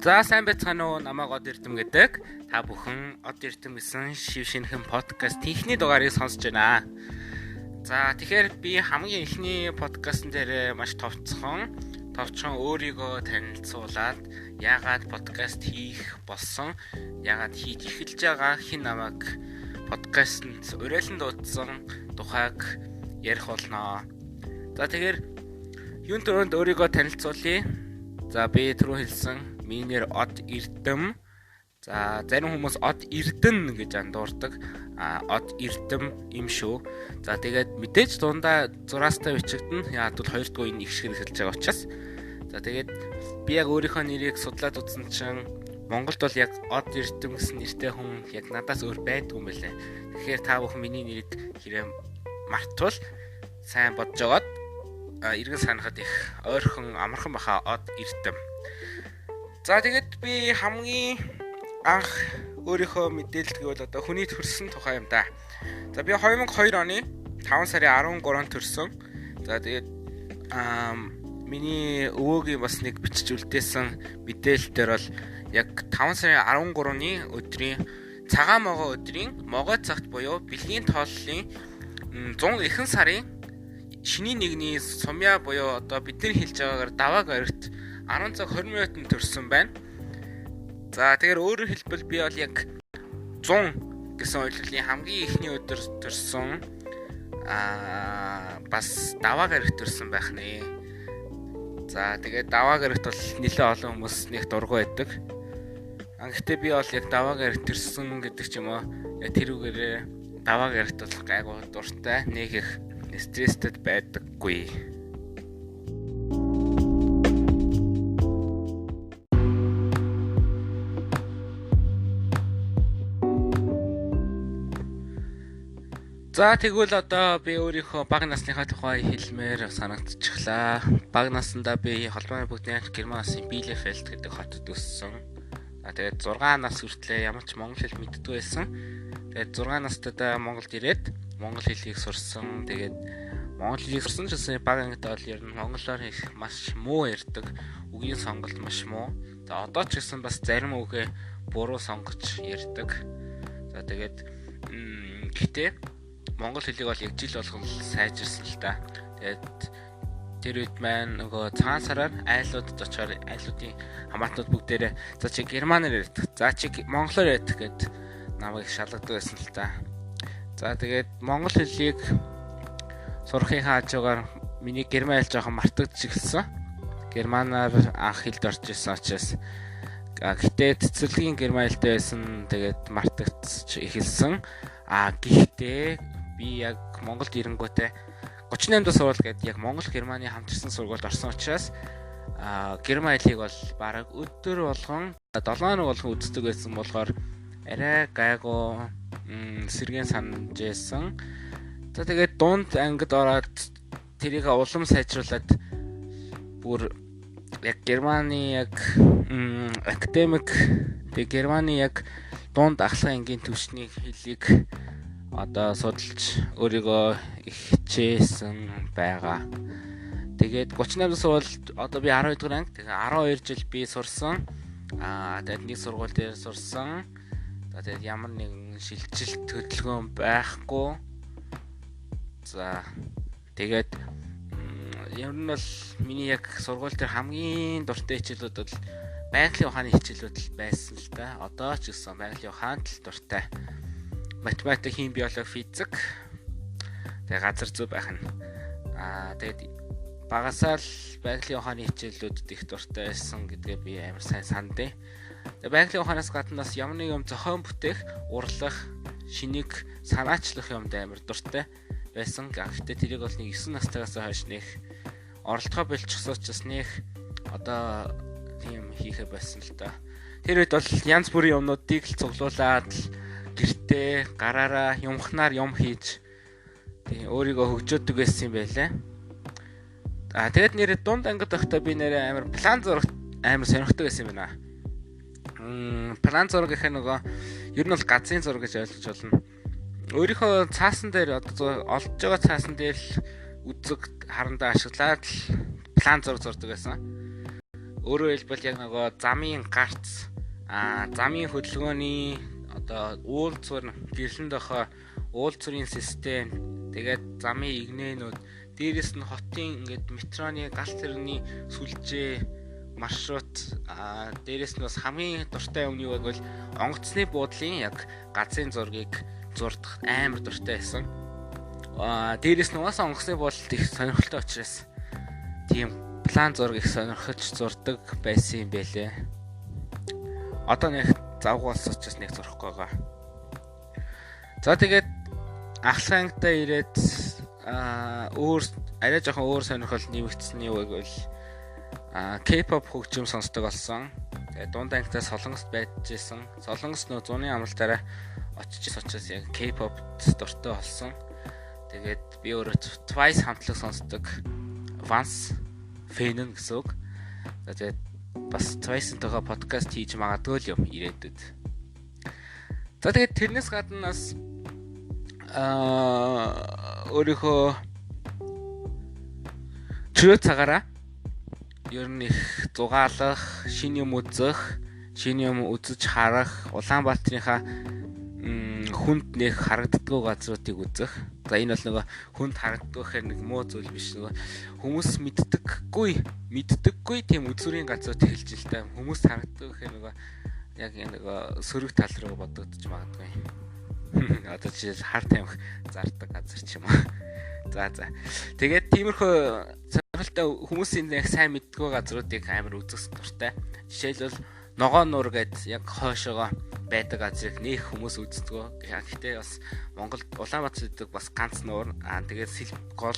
За сайн байцгаана уу? Намайг Од Эрдэм гэдэг. Та бүхэн Од Эрдэм гэсэн шив шинэхэн подкаст техний дугаарыг сонсож байна. За тэгэхээр би хамгийн эхний подкастн дээр маш товчхон өөрийгөө танилцуулаад яагаад подкаст хийх болсон, яагаад хийж эхэлж байгаа, хэн намайг подкастэнд уриалан дуудсан тухайг ярих болно. За тэгэхээр юун түрүүнд өөрийгөө танилцуулъя. За би түрүү хэлсэн миний нэр Од Эрдэм. За зарим хүмүүс Од Эрдэн гэж андуурдаг. Од Эрдэм юм шүү. За тэгээд мэдээж дундаа зураастай бичигдэнэ. Яг бол хоёр дахь үеийн их шиг хэлж байгаа учраас. За тэгээд би яг өөрийнхөө нэрийг судлаад үзсэн чинь Монголд бол яг Од Эрдэм гэсэн нэртэй хүн яг надаас өөр байдгүй юм байлээ. Тэгэхээр та бүхэн миний нэрийг хэрэг мартвал сайн бодож жагаад эргэн санахад их ойрхон амархан баха Од Эрдэм. За тэгээд би хамгийн анх өөрийнхөө мэдээлэл гэвэл одоо хүний төрсөн тухай юм да. За би 2002 оны 5 сарын 13-нд төрсөн. За тэгээд миний өвөөгийн бас нэг бичиж үлдээсэн мэдээлэл дээр бол яг 5 сарын 13-ны өдрийн цагаан могой өдрийн могой цагт буюу бэлгийн тооллын 100 ихэнх сарын шинийн нэгний сумья буюу одоо бидний хэлж байгаагаар давааг оройт 10 цаг 20 минутанд төрсөн байна. За тэгэхээр өөрөөр хэлбэл би бол яг 100 гэсэн улирлын хамгийн эхний өдөр төрсөн. Бас давааг оройт төрсөн байх нэ. За тэгээд давааг оройт бол нэлээд олон хүмүүс нэг дургүй байдаг. Гэхдээ би бол яг давааг оройт төрсөн гэдэг ч юм уу. Яг тэрүүгээрээ давааг оройт бол гайгүй дуртай, нэг их стресстэй байдаггүй. За тэгвэл одоо би өөрийнхөө бага насныхаа тухай хэлмээр санагдчихлаа. Бага насндаа би холбооны бүгдний Герман улсын Билефельд гэдэг хотод өссөн. За тэгээд 6 нас хүртлээр ямар ч монгол хэл мэддэггүй байсан. Тэгээд 6 настайдаа Монголд ирээд монгол хэлийг сурсан. Тэгээд монгол хэлийг сурсан ч гэсэн бага ангид бол ер нь монголоор их маш муу ярьдаг. Үгийн сонголт маш муу. За одоо ч гэсэн бас зарим үгээ буруу сонгож ярьдаг. За тэгээд гэхдээ монгол хэлийг бол яг жил болгон сайжирсан л да. Тэгээд тэр үед маань нөгөө цагаан сараар айлуудад очихоор айлуудын хамаатнууд бүгдээрээ за чи германаар ярьдаг, за чи монголоор ярьдаг гэд намайг шалгадаг байсан л да. За тэгээд монгол хэлийг сурахынхаа хажуугаар миний герман хэл жоохон мартагдчих эхэлсэн. Германаар анх хэлд орж исэн учраас гэхдээ цэцэрлэгийн герман хэлтэй байсан. Тэгээд мартагдчих эхэлсэн. Гэхдээ би яг Монголд ирэнгүүтээ 38 дахь сургууль гэдэг яг Монгол Германы хамтарсан сургуульд орсон учраас герман хэлийг бол бараг өдөр болгон 7 хоног болгон үздэг байсан болохоор арай гайгүй сэргээн санаж байсан. За тэгээд дунд ангид ороод тэрийг улам сайжруулад бүр яг Германы яг академик тэг Германы яг дунд ахлах ангийн түвшний хэлийг одоо судалж өөрийгөө хичээсэн байгаа. Тэгээд 38 сургуульд одоо би 12 дугаар анги. Тэгээд 12 жил би сурсан. Тэгээд нэг сургууль дээр сурсан. За тэгээд ямар нэгэн шилжилт хөдөлгөөн байхгүй. За тэгээд ер нь бол миний яг сургууль дээр хамгийн дуртай хичээлүүд бол байгалийн ухааны хичээлүүд л байсан л да. Одоо ч гэсэн байгалийн ухаанд л дуртай. Математик, хим, биологи, физик. Тэгээ газар зүй байх нь. Тэгээд багасаа л байгалийн ухааны хичээлүүдэд их дуртай байсан гэдгээ би амар сайн сандیں۔ Тэгээ байгалийн ухаанаас гадна бас ямар нэг юм зохион бүтээх, урлах, шинийг санаачлах юмд амар дуртай байсан. Гэхдээ тэрийг бол нэг 9 настайгаас хойш нэх оролдохоо болчихсон учраас нэх одоо тийм хийхэ байсан л да. Тэр үед бол янз бүрийн юмнуудыг л цуглуулад гэртээ гараараа юмхнаар юм хийж тийм өөрийгөө хөгжөөдөг байсан юм байлаа. Тэгээд нэрээ дунд ангид байхдаа би нэрээ амар план зураг амар сонирхдаг байсан юм байна. План зураг гэхээр нөгөө ер нь бол газрын зураг гэж ойлгож байна. Өөрийнхөө цаасан дээр одоо олж байгаа цаасан дээр л үзэг харандаа ашиглаад л план зураг зурдаг байсан. Өөрөөр хэлбэл яг нөгөө замын гарц, замын хөдөлгөөний одоо уулзвар, гэрлэн дохой уулзврын систем, тэгээд замын игнээнүүд, дээрэс нь хотын ингээд метроны галт тэрэгний сүлжээ, маршрут, дээрэс нь бас хамгийн дуртай юм юу гэвэл онгоцны буудлын яг газрын зургийг зурдах амар дуртай байсан. Дээрэс нь бас онгоцны буудлын их сонирхолтой учраас тийм план зураг их сонирхож зурдаг байсан юм байлээ. Одоо нэг завгүй болсон учраас нэг зурхгүй байгаа. За тэгээд ахлах ангидаа ирээд өөр арай жоохон өөр сонирхол нэмэгдсэн нь юу гэвэл K-pop хөгжим сонсдог болсон. Тэгээд дунд ангидаа Солонгост байж исэн. Солонгос нөө зуны амралтаараа очиж учраас яг K-pop дуртай болсон. Тэгээд би өөрөө Twice хамтлаг сонсдог. Once fan гэсэн үг. За тэгээд бас Twice-ийн тухай подкаст хийж магадгүй л юм ирээдүйд. За тэгээд тэрнээс гадна бас өөрийнхөө чөлөө цагаараа ер нь их зугаалах, шинэ юм үзэх, шинэ юм үзэж харах, Улаанбаатарынхаа хүнд нэх харагддаггүй газруудыг үзэх. За энэ бол нөгөө хүнд харагддаггүй гэхээр нэг муу зүйл биш, нөгөө хүмүүс мэддэггүй тийм үзүүрийн газрууд хэлж л та. Хүмүүс харагддаггүй гэхээр нөгөө яг нөгөө сөрөг тал руу бодогдож магадгүй. Одоо жишээл хар тамхи зардаг газар ч юм уу. За. Тэгээд тиймэрхүү сонирхолтой хүмүүсийн яг сайн мэддэггүй газруудыг амар үзэх дуртай. Жишээлбэл Ногоон нуур гээд яг хойшоогоо байдаг газрыг нэх хүмүүс үздэггүй. Гэхдээ бас Монголд Улаанбаатар гэдэг бас ганц нуур. Тэгээд сэлб гол,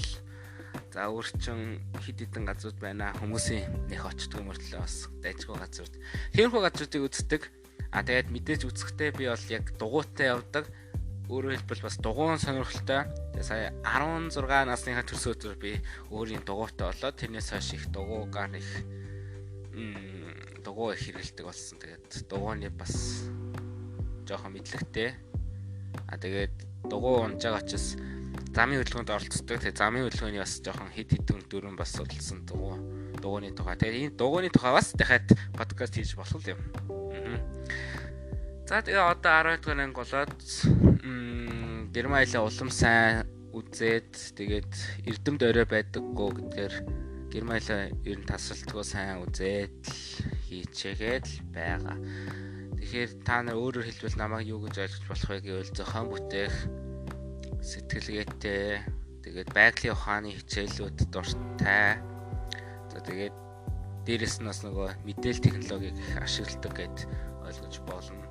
за өөрчн хэд хэдэн газрууд байна. Хүмүүсийн нэх очдөг мөртлөө бас дайжгүй газрууд. Тиймэрхүү газруудыг үздэг. Тэгээд мэдээж үзэхдээ би бол яг дугуйтай явдаг. Өөрөөр хэлбэл бас дугуйн сонирхолтой. Тэгээ сая 16 насныхаа төрсөн өдөр би өөрийн дугуйтай болоод тэрнээс хойш их дугуйгаар их дугуй их хэрэгэлдэг болсон. Тэгээд дугуйны бас жоохон мэдлэгтэй. Тэгээд дугуй унж байгаа учраас замын хөдөлгөөнд оролцдог. Тэгээд замын хөдөлгөөний бас жоохон хэд хэдэн дүрэм бас судалсан дугуйны тухай. Тэгээд энэ дугуйны тухай бас дахиад подкаст хийж болох юм. За тэгээ одоо 12 дугаар анги болоод Герман хэлээ улам сайн үзээд, тэгээд эрдэмт орой байдаггүй гэдгээр Герман хэлээ ер нь тасралтгүй сайн үзээд л хийчээгээд л байгаа. Тэгэхээр та нар өөрөөр хэлбэл намайг юу гэж ойлгож болох вэ гэвэл зохион бүтээх сэтгэлгээтэй, тэгээд байгалийн ухааны хичээлүүд дуртай. За тэгээд дээрэс нь бас нөгөө мэдээлэл технологиг их ашигладаг гэд ойлгож болно.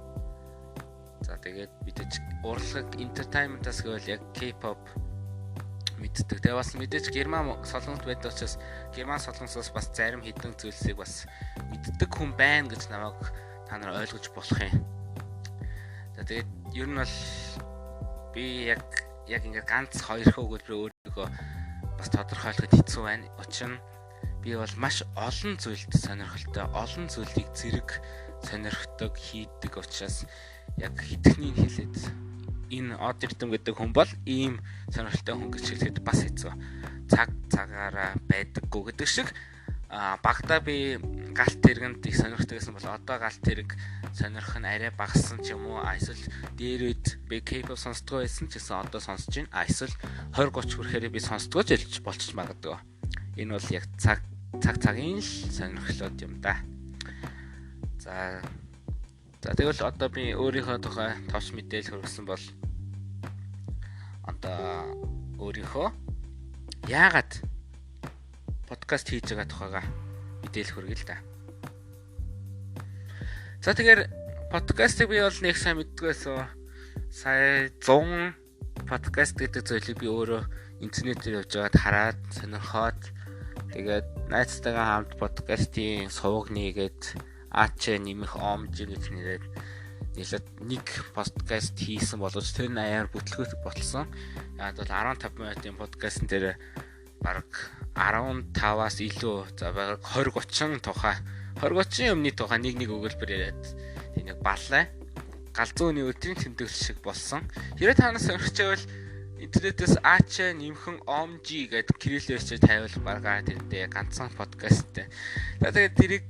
За тэгээд мэдээж урлаг entertainment-аас гэвэл яг K-pop мэддэг. Тэгээ бас мэдээж Герман солонгост байдаг учраас Герман солонгосоос бас зарим хэдэн зүйлсийг бас мэддэг хүн байна гэж намайг та нар ойлгож болох юм. За тэгээд ер нь бол би яг ингээд ганц хоёр өгүүлбэр өөрийгөө бас тодорхойлоход хэцүү байна. Учир нь би бол маш олон зүйлд сонирхолтой, олон зүйлийг зэрэг сонирхдог, хийдэг учраас яг хитгэнийг хэлээд энэ од эрдэм гэдэг хүн бол ийм сонирхолтой хүн гэж хэлэхэд бас хэцүү. Цаг цагаараа байдаггүй гэдэг шиг багада би галт тэргэнд их сонирхдаг гэсэн бол одоо галт тэрэг сонирх нь арай багассан ч юм уу, эсвэл дээр үед би K-pop сонсдгоо байсан ч гэсэн одоо сонсож байна. Эсвэл 20 30 хүрэхээр би сонсдгоо ч хэлж болчих магадгүй. Энэ бол яг цаг цагийн л сонирхлууд юм да. За тэгвэл одоо би өөрийнхөө тухай товч мэдээлэл хүргэсэн бол одоо өөрийнхөө яагаад подкаст хийж байгаа тухайга мэдээлэл хүргэе л да. За тэгэхээр подкастыг би бол нэг сайн мэддэг байсан. Сая 100 подкаст гэдэг зүйлийг би өөрөө интернетээр явж байгаад хараад сонирхоод, тэгээд найзтайгаа хамт подкастын суваг нээгээд АЧ нэмэх ОМЖ гэж нэрээд нэлээд нэг подкаст хийсэн боловч тэр нь аяар бүтлгүүт болсон. Яг бол 15 минутын подкастн дээр бараг 15-аас илүү, за бараг 20 30 тухай, 20 30 юмны тухай нэг нэг өгүүлбэр яриад тийм нэг баллаа. Галзуу үний өдрийн тэмдэглэл шиг болсон. Хэрвээ та нар сонирхож байвал интернетээс АЧ нэмхэн ОМЖ гэдэг кириллээр ч тавиул баргаа тэрнтэй ганцхан подкасттай. За тэгээд тэрийг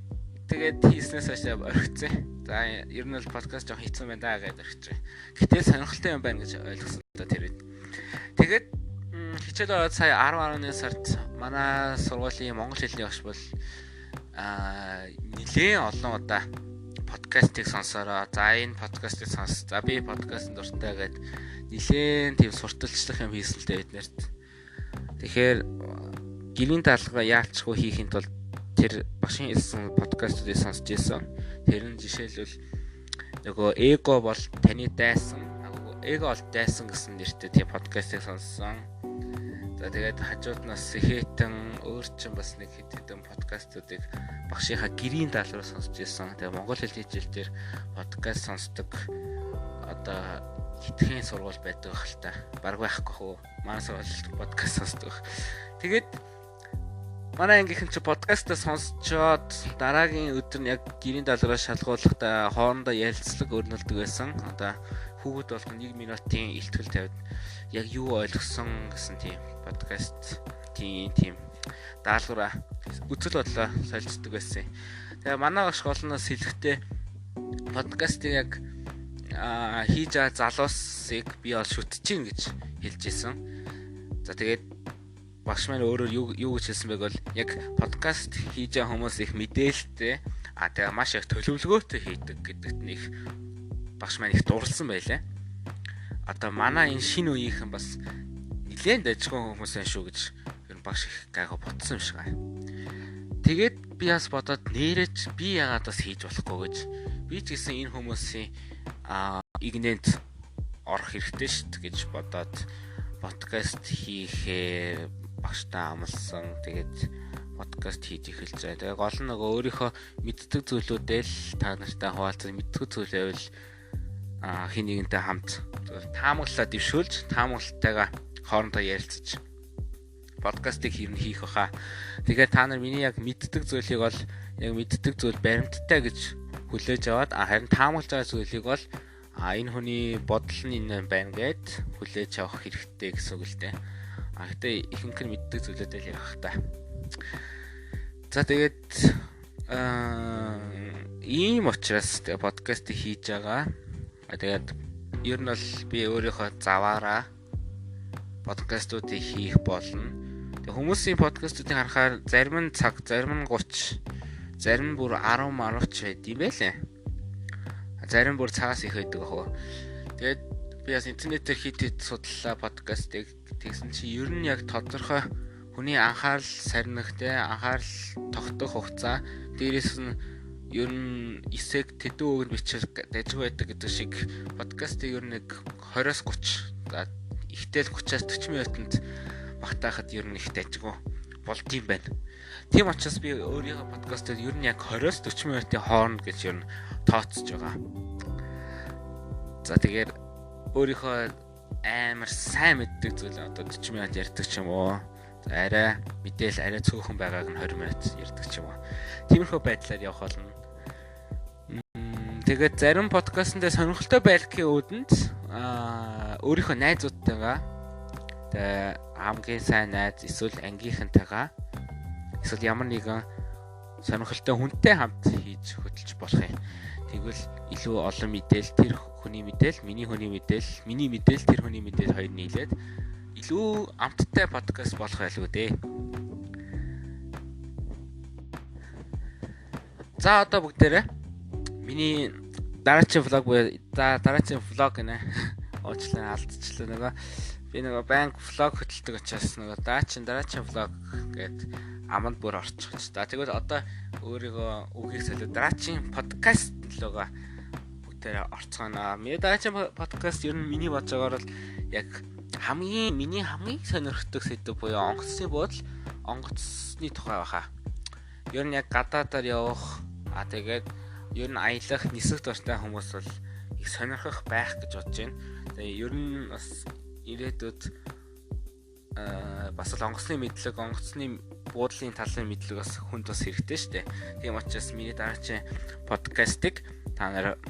Тэгээд хийснээс хойш орхицсан. За, ер нь бол подкаст жоох хэцүү байна даа гэдээ орхичих. Гэтэл сонирхолтой юм байна гэж ойлгосон та тэр үед. Тэгээд хичээл ороод сая 10 11 сард манай сургуулийн монгол хэлний багш бол нэлээд олон удаа подкастыг сонсороо. За, энэ подкастыг сонс. За, би подкастт дуртай гэд нэлээд тийм сурталчлах юм хийсэн л дээ биднэрт. Тэгэхээр гэрийн даалгавраа яалчгүй хийхин тулд тэр багшийн хэлсэн подкастуудыг сонсч ирсэн. Тэр нь жишээлбэл нөгөө эго бол таны дайсан, эго бол дайсан гэсэн нэртэй тийм подкастыг сонссон. За, тэгээд хажууд нь бас Сэхэтэн өөр чинь бас нэг хэд хэдэн подкастуудыг багшийнхаа гэрийн даалгавраар сонсч ирсэн. Тэгээд монгол хэлний хичээл дээр подкаст сонсдог одоо хитгэн сургууль байдаг хэл та. Бараг байхгүй хөө. Манай сургууль подкаст сонсдог. Тэгээд манай ангийнхан чи подкастаа сонсчоод дараагийн өдөр нь яг гэрийн даалгавраа шалгуулахдаа хоорондоо ярилцлага өрнөлдөг байсан. Одоо хүүхэд болгон 1 минутын илтгэл тавиад яг юу ойлгосон гэсэн тийм подкаст тийм даалгавраа үзэл бодлоо солилцдог байсан. Тэгээ манай багш голноос хэлэхдээ подкастыг яг хийж байгаа залуусыг би бол шүтэж гин гэж хэлж исэн. За, тэгээд багш маань өөрөөр юу гэж хэлсэн байг бол яг подкаст хийж байгаа хүмүүс их мэдээлэлтэй, тэгээ маш их төлөвлөгөөтэй хийдэг гэдэгт нэг багш маань их дурлсан байлаа. Одоо манай энэ шинэ үеийнхэн бас нэлээд дажгүй хүмүүс байна шүү гэж ер нь багш их гайгүй ботсон юм шиг байна. Тэгээд би бас бодоод нэрэж би яагаад бас хийж болохгүй гэж, би ч гэсэн энэ хүмүүсийн игнэнд орох хэрэгтэй шүү дээ гэж бодоод подкаст хийхээ багштай амласан. Тэгээд подкаст хийж эхэлж байгаа. Тэгээ гол нь нөгөө өөрийнхөө мэддэг зүйлүүдээ л та нартай хуваалцах, мэддэг зүйл байвал хин нэгэнтэй хамт таамаглалаа дэвшүүлж, таамаглалтайгаа хоорондоо ярилцаж подкастыг хийх баха. Тэгэхээр та нар миний яг мэддэг зүйлийг бол яг мэддэг зүйл баримттай гэж хүлээж аваад, харин таамаглаж байгаа зүйлийг бол энэ хүний бодол нь энэ байна гэд хүлээж авах хэрэгтэй гэсэн үг л дээ. Гэтэ ихэнх нь мэддэг зүйлүүдээ л ярих та. За, тэгээд ийм учраас подкаст хийж байгаа. Тэгээд ер нь бол би өөрийнхөө заваараа подкастуудыг хийх болно. Тэгээ хүмүүсийн подкастуудыг харахаар зарим нь цаг, зарим нь 30, зарим нь бүр 10 марвч байд юм байлээ. Зарим бүр цагаас их байдаг ах. Тэгээд би бас интернетээр хит хит судлаа подкастыг. Тэгсэн чи ер нь яг тодорхой хүний анхаарал сарних те, анхаарал тогтох хугацаа, дээрээс нь ер нь эсэг тэдэн үг нь бичих дажгүй байдаг гэдэг шиг подкастыг ер нь нэг 20-оос 30, за ихтэл 30-аас 40 минутанд багтаахад ер нь их дажгүй болдгийм байна. Тийм учраас би өөрийнхөө подкастыг ер нь яг 20-оос 40 минутын хооронд гэж ер нь тооцож байгаа. За, тэгэхээр өөрийнхөө амар сайн мэддэг зүйл одоо 40 минут ярьдаг ч юм уу. За, арай мэдээл арай цөөхөн байгааг нь 20 минут ярьдаг ч юм уу. Тиймэрхүү байдлаар явах болно. Тэгээд зарим подкастн дээр сонирхолтой байлгийн үүдэнд өөрийнхөө найзуудтайгаа, тэгээ хамгийн сайн найз эсвэл ангийнхантайгаа эсвэл ямар нэгэн сонирхолтой хүнтэй хамт хийж хөтөлж болох юм. Тэгвэл илүү олон мэдээл, тэр хүний мэдээл, миний хүний мэдээл, миний мэдээл, тэр хүний мэдээл хоёр нийлээд илүү амттай подкаст болох байлгүй дээ. За, одоо бүгдээрээ миний дараагийн влог буюу дараагийн влог гинэ. Уучлаарай, алдчихлаа нөгөө. Би нөгөө банк влог хөтэлдэг учраас нөгөө дараагийн влог гээд аманд бүр орчих гэж. За, тэгвэл одоо өөрийгөө үгийг солиод дараагийн подкаст лугаа бүгдээрээ орцгооно. Миний дараагийн подкаст ер нь миний бодож байгаагаар бол яг хамгийн миний хамгийн сонирхдаг сэдэв буюу онгоцны буудал, онгоцны тухай баха. Ер нь яг гадаадаар явах, тэгээд ер нь аялах, нисэх дуртай хүмүүс бол их сонирхох байх гэж бодож байна. Тэгээ ер нь бас ирээдүйд бас л онгоцны мэдлэг, онгоцны буудлын талын мэдлэг бас хүнд бас хэрэгтэй шүү дээ. Тийм учраас миний дараагийн подкастыг та нар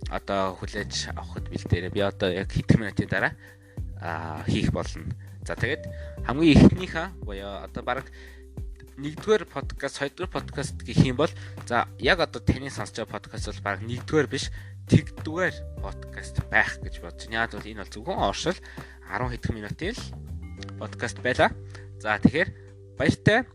одоо хүлээж авахд бэлдээрэй. Би одоо яг хэдэн минутын дараа хийх болно. За, тэгээд хамгийн эхнийхээ буюу одоо бараг нэгдүгээр подкаст, хоёрдугаар подкаст гэх юм бол за яг одоо таны сонсож байгаа подкаст бол баг нэгдүгээр биш, тэгдүгээр подкаст байх гэж бодож байна. Яг бол энэ бол зөвхөн оршил 10 хэдхэн минутын л подкаст байлаа. За, тэгэхээр баяртай,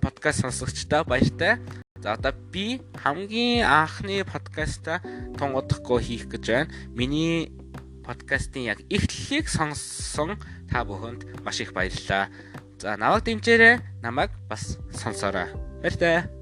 подкаст сонсогчдоо баяртай. За, одоо би хамгийн анхны подкаста тун удахгүй хийх гэж байна. Миний подкастын яг эхлэлийг сонссон та бүхэнд маш их баярлалаа. За, намайг дэмжээрэй. Намайг бас сонсоорой. Баяртай.